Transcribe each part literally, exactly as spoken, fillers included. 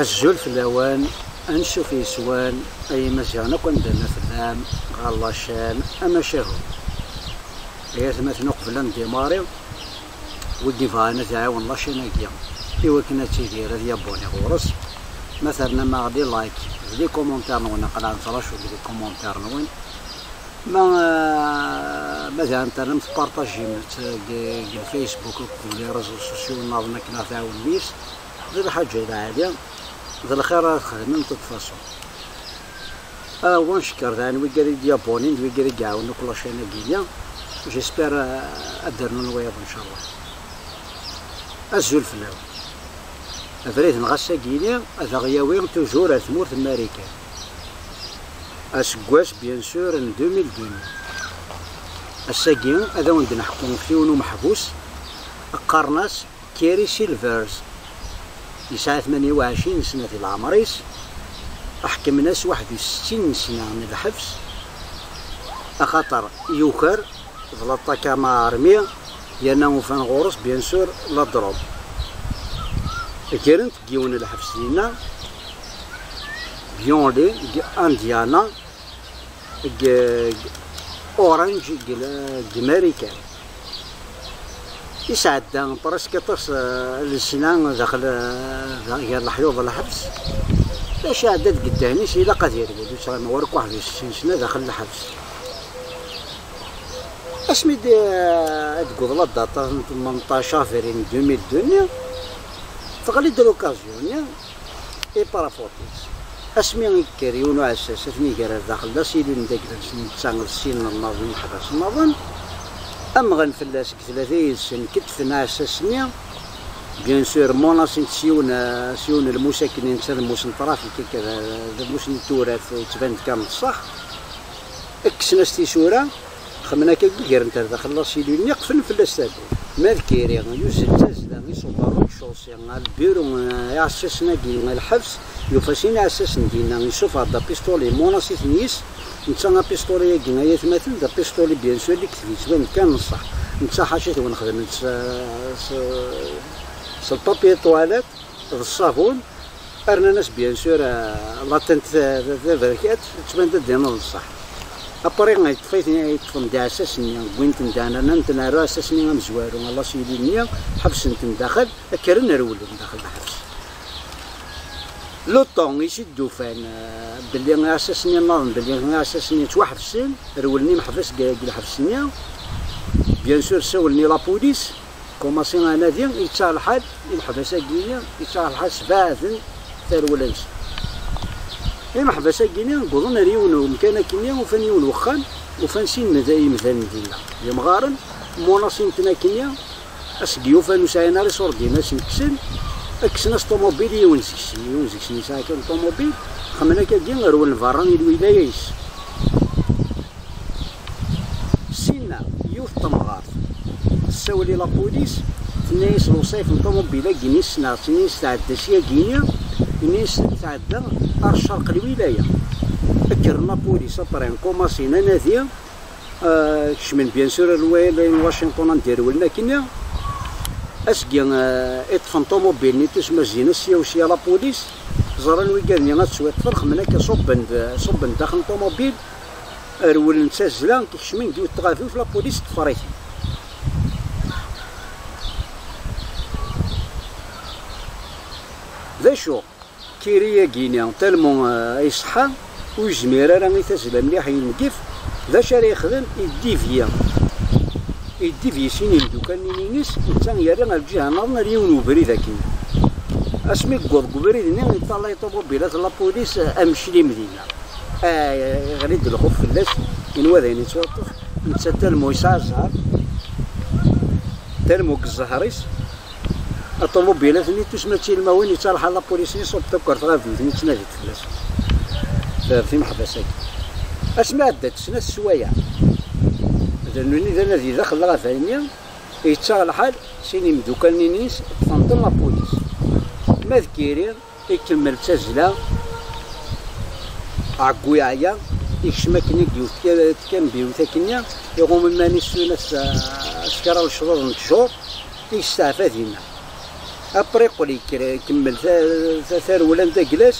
Azul fell-awen, ansuf yes-wen, ay Imaziɣen akk anda ma tellam, ɣer la chaîne Amacahu. Ay atmaten, uqbel ad ndimari, wid ibɣan ad iɛiwen la chaîne-agi i wakken ad tidir, ad yabuni ɣur-s, ma ternam-aɣ-d i like d les commentaires-nwen, aql-aɣ nettraǧu deg les commentaires-nwen. Ma, ma daɣen ternam tpartajim-tt deg, deg Facebook akked les réseaux sociaux nniḍen akken ad tɛawnem yes, d lḥaǧa lɛali, d lxir ara txedmem de toute façon. Awen ncekkeṛ daɣen wigad i d-yabunin d wigad i iɛawnen akk la chaîne-agi-nni. J'espère, euh, ad d-rnun wayeḍ, ncallah. Azul fell-awen. Abrid-nneɣ ass-agi-nni ad aɣ-yawi toujours ar tmurt n Marikan. Aseggas, bien sûr, n deux mille deux. Ass-agi ad awen-d-neḥku ɣef yiwen umeḥbus qqaren-as Kerry Silvers. Yesɛa tmanya u ɛecrin sna di leɛmer-is. Ḥekmen-as waḥed u settin n sna n lḥebs, axaṭer yuker d l'attaque à main armée, yerna ufan ɣur-s, bien sûr, la drogue. Gren-t deg yiwen n lḥebs dinna, Bionley, deg Indiana, deg, deg Orange, deg, deg Marikan. Yesɛedda presque aṭas, eh, n lesna daxel, eh, da-, gar leḥyuḍ n lḥebs. D acu iɛedda deg ddehn-is, ilaq ad yerwel, ur ttɣima war akk waḥed u settin sna daxel lḥebs. Asmi d, eh, d-tewweḍ la date n tmenṭac avril deux mille deux-nni, teɣli-d l'occasion-nni, i parafut-is. Asmi yekker yiwen uɛessas, ad ten-iger ar daxel la cellule n dagla-nsen, netta d sin n nnaḍen, imeḥbas nnaḍen, amɣan fell-as deg tlata yid-sen, ketfen aɛessas-nni, bien sûr, munasin-t s yiwen, s yiwen n lmus akken netta d lmus n trafik, akka d, d lmus n turart, yettban-d kan d ṣṣeḥ. Kksen-as tisura, xemmen akka gigren-t ar daxel la cellule-nni, qeflen fell-as tawwurt. Ma d Kerry, yuzzel d tazzla, iṣubb ar rez-de-chaussée, ar lbiru, eh, iɛessasen-agi, lḥebs, yufa sin iɛessasen dinna, isuffeɣ-d apistoli, munas-iten yis, netta apistoli-agi, ay atmaten, d apistoli, bien sûr, lekdeb yettban-d kan n ṣṣeḥ. Netta ḥaca-t-wen xedmen-t s, s, s lpapyi ṭwalat, d ṣṣabun, rnan-as, bien sûr, eh, la teinte ta-, ta-, taberkat, tettban-d ad d-iniḍ ṣṣeḥ. Après, yeṭṭef-iten, yeṭṭfen-d iɛessasen-nni, wwin-ten-d, rnan-ten ar uɛessas-nni amezwaru, la cellule-nni, ḥebsen-ten daxel, kkren rewlen daxel lḥebs. Le temps i s-id-ufan, eh, belli iɛessasen-nni nniḍen, belli iɛessasen-nni ttwaḥebsen, rewlen imeḥbas deg, deg lḥebs-nni, bien sûr, ssawlen i la police. Kumaṣi anadi, yettaɣ lḥal, imeḥbas-agi-nni, yettaɣ lḥal sbeɛden tarewla-nsen. Imeḥbas-agi-nni wwḍen ar yiwen umkan akkenni, ufan yiwen wexxam, ufan sin n yimdanen dinna. Yemɣaren, munasin-ten akkenni, aseg yufan ur sɛin ara iṣurdiyen, asen-kksen, kksen-as ṭumubil i yiwen seg-sen, yiwen seg-sen yesɛa kan ṭumubil, xemmen akkagi, rewlen berra i lwilaya-is. Sinna, yiwet temɣart tessawel i la police, tenna-yas lewṣayef n ṭumubil-agi-nni ssneɣ-tt, tenna-yas tɛedda syagi-nni, tenna-yas tɛedda ar ccerq lwilaya. Kkren la police, après, kumaṣin anadi, eh, kecmen, bien sûr, ar lwilaya n Washington anda i rewlen akkenni. Asgi, eh, i ṭṭfen ṭumubil-nni, tusma zzin-as sya u sya la police, ẓran wigad-nni ad ttwiṭṭfen, xemmen akka, ṣubben-d, ṣubben-d daxel n ṭumubil, rewlen d tazzla, kecmen deg yiwet tɣabut, la police teḍfer-iten. D acu? Kerry-agi-ni, talmu, eh, iṣeḥḥa, ur yezmir ara i tazzla mliḥ yengef, d acu ara yexdem? Iddivyi. Iddivyi sin imeddukal-nni-ines, netta yerra ar lǧiha nniḍen ar yiwen ubrid akken. Asmi yewweḍ deg ubrid-nni, yeṭṭalay ṭumubilat n la police, eh, ameclim dinna. Ah, iɣli-d lxuf fell-as, yenwa d ayen yettwaṭṭef, netta talmu yesɛa zzher, talmu deg zzher-is, aṭumubilat-nni tusma d tilmawin, yettṛaḥ la police-nni, iṣubb-d akk ar tɣabut-nni, yettnadi-d fell-as. Ɣef imeḥbas-agi. Asmi ɛedda-d snat sswayeɛ, d nuni d anadi daxel lɣaba-nni, yettaɣ lḥal, sin imeddukal-nni-ines ṭṭfen-ten la police. Ma d Kerry, ikemmel d tazzla, ɛeggu yeɛya, ikcem akken i yiwet tkambiwt akkenni, iɣum iman-is s, s kra n lecruḍ n ttjur, i yesteɛfa dinna. Après, yeqqel yekker, ikemmel ta-, ta-, tarewla n Daglas.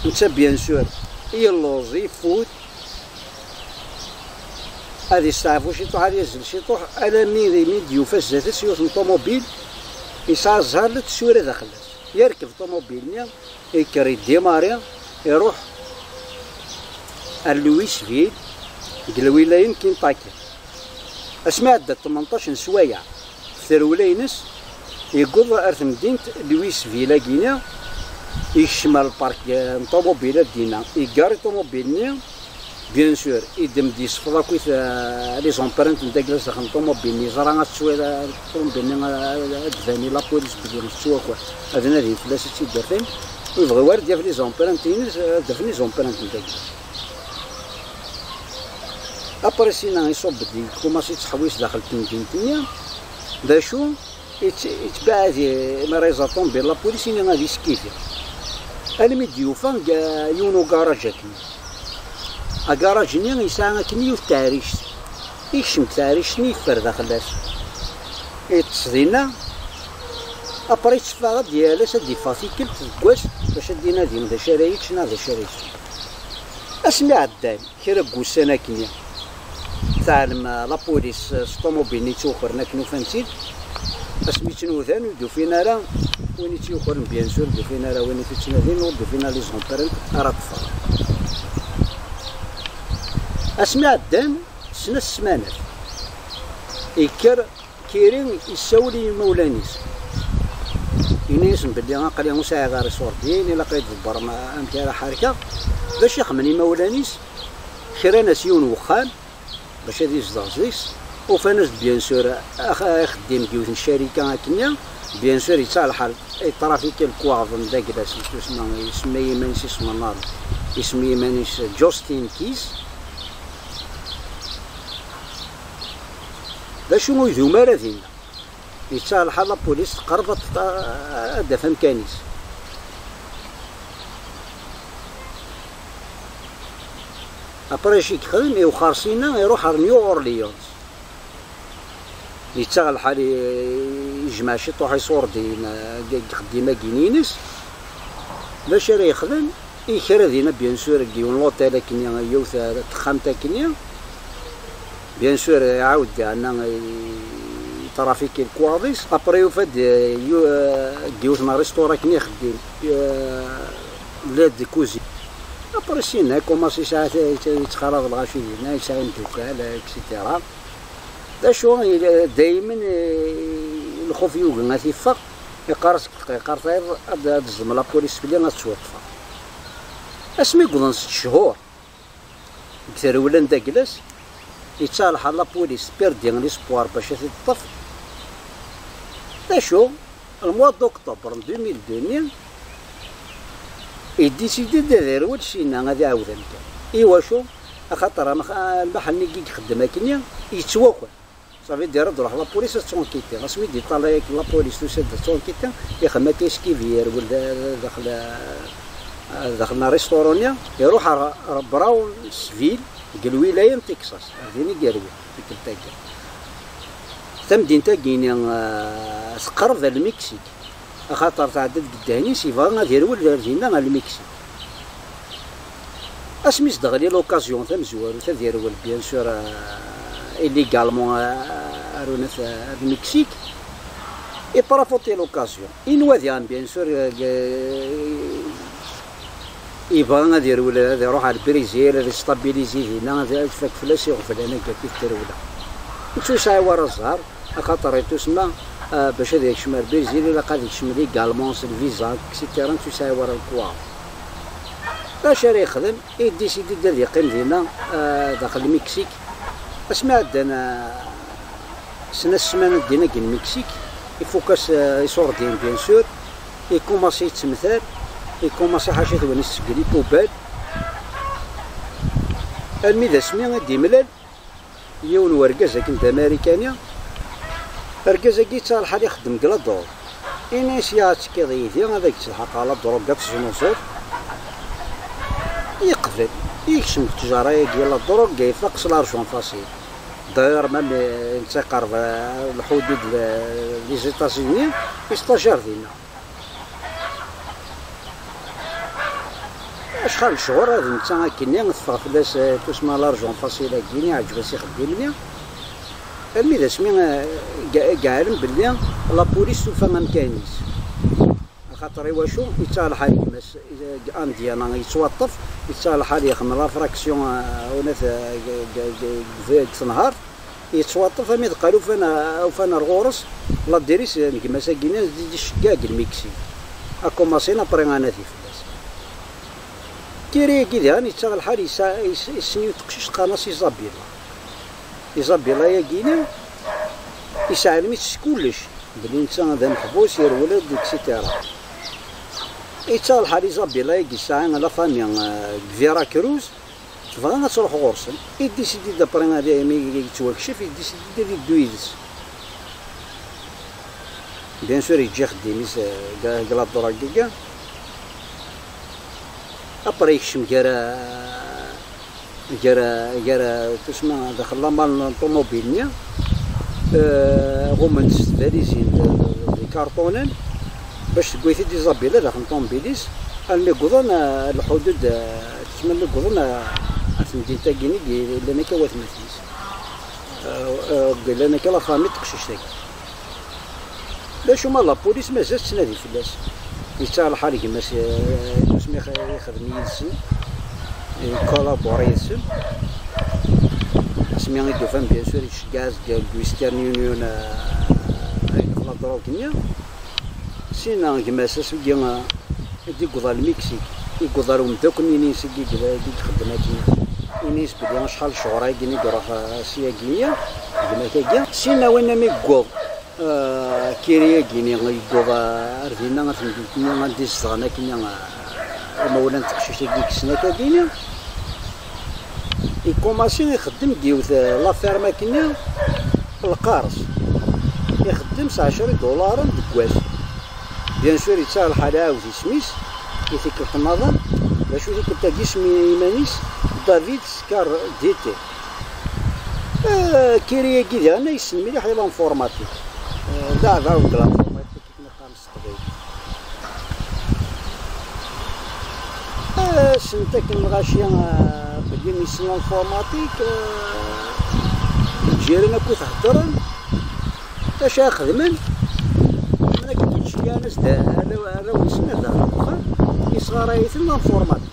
Netta, bien sûr, yelluẓ, ifut. Ad isteɛfu ciṭuḥ, ad yazzel ciṭuḥ, alammi d imi d-yufa zdat-s yiwet n ṭumubil, yesɛa zzher la d-teswira daxel-as. Yerkeb ṭumubil-nni, yekker, yeddimari, iruḥ ar Louisville, deg lwilaya n Kentucky. Asmi ɛedda tmenṭac n sswayeɛ f trewla-ines, yewweḍ ar temdint Louisville-agi-ni, yekcem ar lpark, eh, n ṭumubilat dinna, yeggar i ṭumubil-nni, bien sûr, iddem-d yessefḍ akkit, eh, les empreintes n Daglas daxel n ṭumubil-nni, yeẓra ad tettwali ṭumubil-nni, eh, ad d-tban i la police belli tettwaker, ad nadin fell-as ad tt-id-afen, ur yebɣi ara ad yaf les empreintes-ines, ad d-afen les empreintes n Daglas. Après sina iṣubb-d, yekkumaṣ yettḥewwis daxel temdint-nni. D acu? Yett-, yettbaɛad i, mi ara iẓer ṭumubil la police, ini ad iskifi. Almi d-yufa deg yiwen ugaṛaj akken. Agaṛaj-nni yesɛa akken yiwet teɛrict. Yekcem deg teɛrict-nni, yeffer daxel-as. Yeṭṭes dinna. Après yetteffeɣ-d yal ass, ad d-iffeɣ tikkelt deg wass bac ad d-inadi d acu ara yečč neɣ d acu ara yečč. Asmi ɛeddan kra n wussan akkenni, teɛlem, eh, la police, eh, s ṭumubil-nni yettwakren akken ufan-tt-id. Asmi ttnudan ur d-ufin ara win i tt-yukren, bien sûr, ur d-ufin ara win i t-ittnadin, ur d-ufin ara les empreintes ara ṭṭfen. Asmi ɛeddan snat ssmanat, yekker Kiri yessawel i yimawlan-is. Ini-asen belli aql-i ur sɛiɣ ara iṣurdiyen, ilaq ad yi-d-tḍebbrem amek ara ḥerkeɣ. D acu i xedmen imawlan-is? Kran-as yiwen n wexxam bac ad izdeɣ deg-s. Ufan-as-d, bien sûr, ax-, axeddim deg yiwet n ccarika akkenni. Bien sûr, yettaɣ lḥal, itrafiki lekwaɣeḍ n Daglas, isem-, isemma yiman-is ismennaḍ, isemma yiman-is Justin Keys. D acu ur idum ara dinna? Yettaɣ lḥal, la police teqreb ad, ad d-taf amkan-is. Après acu i yexdem? Iwexxer sina, iruḥ ar New Orleans. Yettaɣ lḥal, i-, yejmeɛ ciṭuḥ iṣurdiyen, eh, deg uxeddim-agi-ines. D acu ara yexdem? Yekra dinna, bien sûr, deg yiwen l'hôtel akkenni, yiwet, eh, texxamt akkenni. Bien sûr, iɛawed yeɛna, i-, itrafiki lekwaɣeḍ-is. Après yufa-d, eh, yu-, eh, deg yiwet n restaurant akken ixeddim, eh, l'aide de cuisine. Après sina, commence yesɛa ta-, ta-, yettxalaḍ lɣaci dinna, yesɛa imeddukal, eh, et cetera. D acu, i-, daymen, eh, lxuf yugi ad t-iffeɣ, yeqqar-as deg tqeqqart-a ad, ad d-tezdem la police fell-i, ad ttwaṭṭfeɣ. Asmi yewweḍ s ttechur deg trewla n Daglas, yettaɣ lḥal la police perdi l'espoir bac ad t-id-teṭṭef. D acu? Le mois d'octobre n deux mille deux-nni, yedisidi-d ad irwel sina ad iɛawed amkan. Iwacu? Axaṭer am-, lmaḥal-nni i ixeddem akkenni yettwaker. Ça veut dire ad d-truḥ la police ad tt-enquêter. Asmi d-iṭṭalay akken la police tusa-d ad tt-enquêter, ixem akka iskibi, yerwel da-, da-, daxel, daxel n restaurant-nni, iruḥ ar, ar Brownsville, deg lwilaya n Texas, ar din i yerwel tikkelt-agi. Tamdint-agi-ni, eh, teqreb ar Lmiksik, axaṭer tɛedda deg ddehn-is, yebɣa ad irwel ar dinna, ar Lmiksik. Asmi s-d-teɣli l'occasion tamezwarut ad irwel, bien sûr, eh, illégalement, eh, ar unaf, eh, ar Lmiksik, iprofiti l'occasion. Inwa diɣen, bien sûr, eh, yebɣa ad irwel, ad iruḥ ar Brizil, ad istabilizi dinna, ad, ad tfak fell-as iɣeblan-agi akked trewla. Ur tt-yesɛi wara zzher, axaṭer itusma, ah, bac ad yekcem ar Brizil, ilaq ad yekcem légalement s lviza, et cetera, ur tt-yesɛi wara lekwaɣeḍ. D acu ara yexdem? Idisidi-d ad yeqqim dinna, ah, daxel Lmiksik. Asmi ɛeddan, ah, snat ssmanat dinna deg Lmiksik, ifuk-as, ah, iṣurdiyen, bien sûr, ikumaṣi yettmettar, ikumaṣi ḥaca twinest seg les poubelles, armi d asmi i d-imlal yiwen wergaz akken d Amarikani. Argaz-agi yettaɣ lḥal ixeddem deg la drogue. Ini-as, ya ad tekkiḍ yid-i, ad ak-d-selḥaqeɣ la drogue ad teznuẓeḍ. Yeqbel. Yekcem deg ttjara-agi, la drogue, ifaq s l'argent facile. D'ailleurs, même, eh, netta iqerreb, eh, lḥudud n les États-Unis, istajar dinna. Acḥal n ccɣel ad netta akkenni teffeɣ fell-as, eh, tusma l'argent facile-agi-nni, iɛǧeb-as ixeddim-nni. Almi d asmi, eh, ga-, ga-, yeɛlem belli la police tufa amkan-is. Axaṭer iwacu? Yettaɣ lḥal gma-s, eh, deg Indiana yettwaṭṭef, yettaɣ lḥal yexdem la fraction, eh, unat, eh, g-, g-, g-, g-, deg tenhart, yettwaṭṭef, ami d-qqal ufan, ufan ar ɣur-s l'adresse n gma-s-agi-nni, di, di ccegga deg Lmiksik. Akumaṣin après anadi fell-as. Kiri-agi diɣen yettaɣ lḥal yesɛa, yes-, yessen yiwet teqcict qqaren-as Isabella. Isabella-agi-nni yesɛelm-itt s kullec, belli netta d ameḥbus, yerwel-d, et cetera. Yettaɣ lḥal Isabella-agi yesɛa la famille, eh, deg Vera Cruz, tebɣa ad truḥ ɣur-sen. Idisidi d'après ad, imi yettwakcef, idisidi ad iddu yid-s. Bien sûr, yeǧǧa axeddim-is, eh, deg, deg la drogue-agi. Après yekcem gar, gar, gar, tusma daxel lamal n ṭumubil-nni, eh, ɣummen-t s tbalizin d, d ikarṭunen, bac tewwi-t-id Isabella daxel n ṭumubil-is, almi wwḍen, eh, lḥudud, eh, tusma almi wwḍen, eh, ar temdint-agi-nni i yellan akka watmaten-is. Eh, eh, yellan akka la famille n teqcict-agi. D acu ma la police mazal tettnadi fell-as. Yettaɣ lḥal gma-s, eh, asmi ix-, ixdem yid-sen, yekkolaburi yid-sen. Asmi i d-ufan, bien sûr, iceggeɛ-as deg Western Union, eh, ayen ɣef la drogue-nni. Sina gma-s, asugi, eh, i d-yewweḍ ar Lmiksik, i yewweḍ ar umeddakel-nni-ines i d-, i d-ixeddem akken. Ini-as belli acḥal ccɣel-agi i iruḥ, eh, sya-agi, gma-k-agi. Sina win ami yewweḍ. Ah, Kiri-agi-nni yewweḍ, ah, ar dinna, ar temdint-nni anda i zedɣen akkenni, ah, imawlan n teqcict-agi deg snat-agi-nni. Ikumasi ixeddem deg yiwet, ah, la ferme akkenni, lqares. Ixeddem s ɛecra idularen deg wass. Bien sûr, yettaɣ lḥal iɛawed isem-is i tikkelt nniḍen. D acu tikkelt-agi isem iman-is? David Scardete. Eh, Kiri-agi diɣen yessen mliḥ i l'informatique. Eh, d aɛdaw n l'informatique, akken i qqaren s teqbaylit. Eh, ssent akken lɣaci, eh, belli yessen l'informatique, eh, lǧiran akk i t-heddren. D acu ara xedmen? Xedmen akken i d-ceyyɛen-as-d arraw-, arraw-nsen ar daxel n uxxam, yesɣaray-iten l'informatique.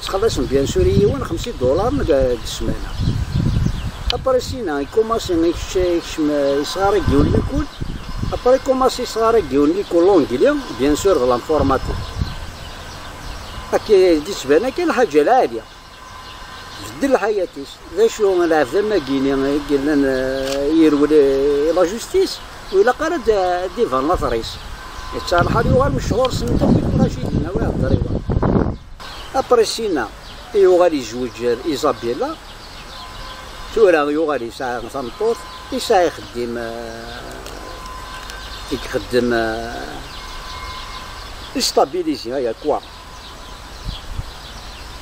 Ttxelliṣen bien sûr i yiwen xemsa idularen deg, deg ssmana. Après sina, ikumasi ikec-, ikcem, eh, yesɣaray deg yiwen likul. Après ikumasi yesɣaray deg yiwen likul l'anglais, bien sûr, d l'informatique. Akka i d-yettban akka lḥaǧa lɛali. Tbeddel lḥayat-is. D acu, lɛebd am wagi-nni i yellan, eh, yerwel i la justice, ur ilaq ara ad, ad d-iban later-is. Yettaɣ lḥal yuɣal mechuṛ s netta, wi lɣaci d-yenna, wi ihedder i wa. Après sina, yuɣal yezweǧ Isabella. Tura yuɣal yesɛa tameṭṭut, yesɛa ixeddim, eh, i ixeddem, eh, istabilisi, aya, quoi.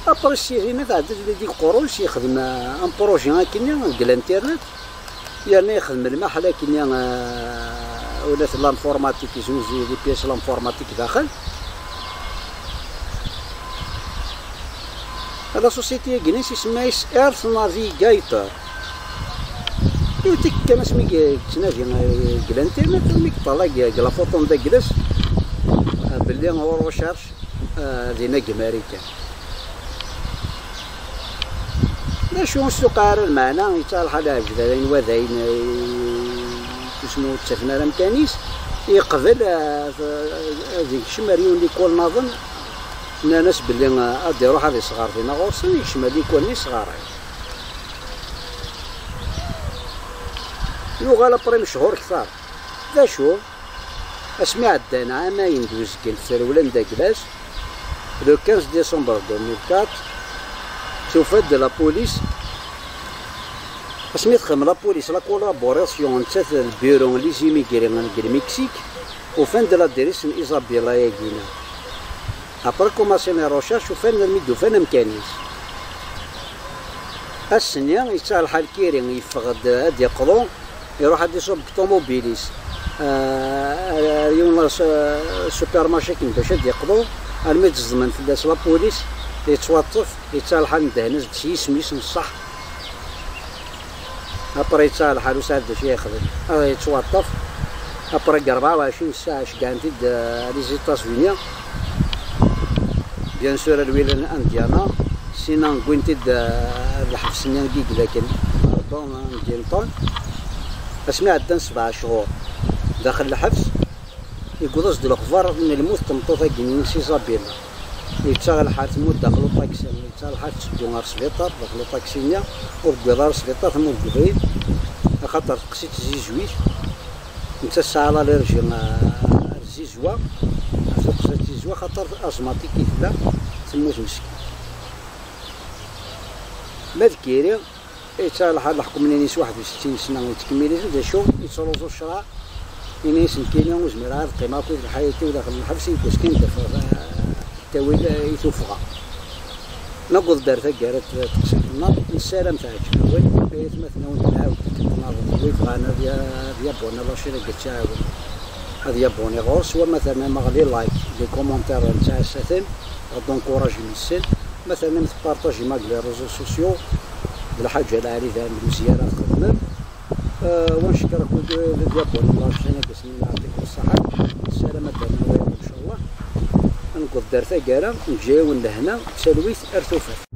Après sidi ma tɛedda-d di Qurus, yexdem, eh, un projet akkenni deg l'internet. Yerna yexdem lmaḥal akkenni, eh, ula d l'informatique, yesnuzuy des pièces l'informatique daxel. La société-agi-nni isemma-yas Earth Navigator. Yiwet tikkelt kan asmi i yettnadi, eh, deg l'internet, mi yeṭṭalay deg la photo n daglas, eh, belli en recherche, eh, dinna deg Marikan. D acu ur s-tuqiɛ ara lmeɛna, yettaɣ lḥal iɛǧeb ara ayen wa d ayen, eh, tusma ur ttafen ara amkan-is, yeqbel, eh, ad yekcem ar yiwen likul naḍen, nnan-as belli, eh, ad iruḥ ad isɣer dinna ɣur-sen, yekcem ar likul-nni yesɣaray. Yuɣal après mechuṛ kter. D acu? Asmi ɛeddan ɛamayen d uzgen f trewla n daglas, le quinze décembre deux mille quatre, tufa-d la police, asmi texdem la police la collaboration nettat d bureau n les immigrés deg Lmiksik, ufan-d l'adresse n Isabella-agi-nni. Après commencé les recherches, ufan almi d-ufan amkan-is. Ass-nni, yettaɣ lḥal Kiri, yeffeɣ-d ad d-yeqḍu, iruḥ ad d-iṣubb deg ṭumubil-is. Ah, ar yiwen n supermarché akken bac ad d-yeqḍu, armi d-ẓedmen fell-as la police, yettwaṭṭef, yettaɣ lḥal ndehen-as-d s yisem-is n ṣṣeḥ. Après, yettaɣ lḥal ur sɛiɣ d acu yexdem. Ah, yettwaṭṭef. Après, deg rebɛa u ɛecrin ssaɛa, ceggɛen-t-id, ah, les États-Unis. Bien sûr, ar lwilaya n Indiana. Sina wwin-t-id, ah, lḥebs-nni i yella akken, Don Ginton. Asmi ɛeddan sebɛa cchur daxel lḥebs, yewweḍ-as-d lexbar n lmut n tmeṭṭut-agi-nni, Isabella. Yettaɣ lḥal temmut daxel uṭaksi, yettaɣ lḥal tetteddu ɣer sbiṭar daxel uṭaksi-nni, ur tewwiḍ ara sbiṭar, temmut deg ubrid, axaṭer teqqes-itt tzizwit, netta tesɛa l'allergie, ah, ar tzizwa, tuqqes-itt tzizwa, axaṭer asmatik i tella, temmut meskin. Ma d Kiri, yettaɣ lḥal leḥkem-nni-ines waḥed u settin sna, yettkemmil-iten, d acu, yettruẓu ccṛeɛ, ini-as nekkini ur zmireɣ ad qqimeɣ akkit lḥayat-iw daxel n lḥebs, yiwwas kan d-afeɣ, ah, ttawil, ah, i tuffɣa. Newweḍ-d ar taggara n teqsiṭ-nneɣ, nessaram teɛǧeb-awen, ay atmaten-nwen, nɛawed-d, nnaɣ win yebɣan ad ya-, ad yabuni la chaîne ad tt-iɛawen, ad yabuni ɣur-s, wama terna maɣ les likes, les commentaires, nettɛassa-ten, ad d-encouragem yes-sen, ma terna tpartajim les réseaux sociaux, d lḥaǧa lɛali daɣen, d mezya ara txedmem. Ah, wa ncekkeṛ akk wid, wid yabuni la chaîne, ad asen-nini yeɛṭikum ṣṣeḥḥa, nessaram ad d-rren wayeḍ, ncallah. Newweḍ-d ar taggara, neǧǧa-yawen lehna, talwit ar tufat.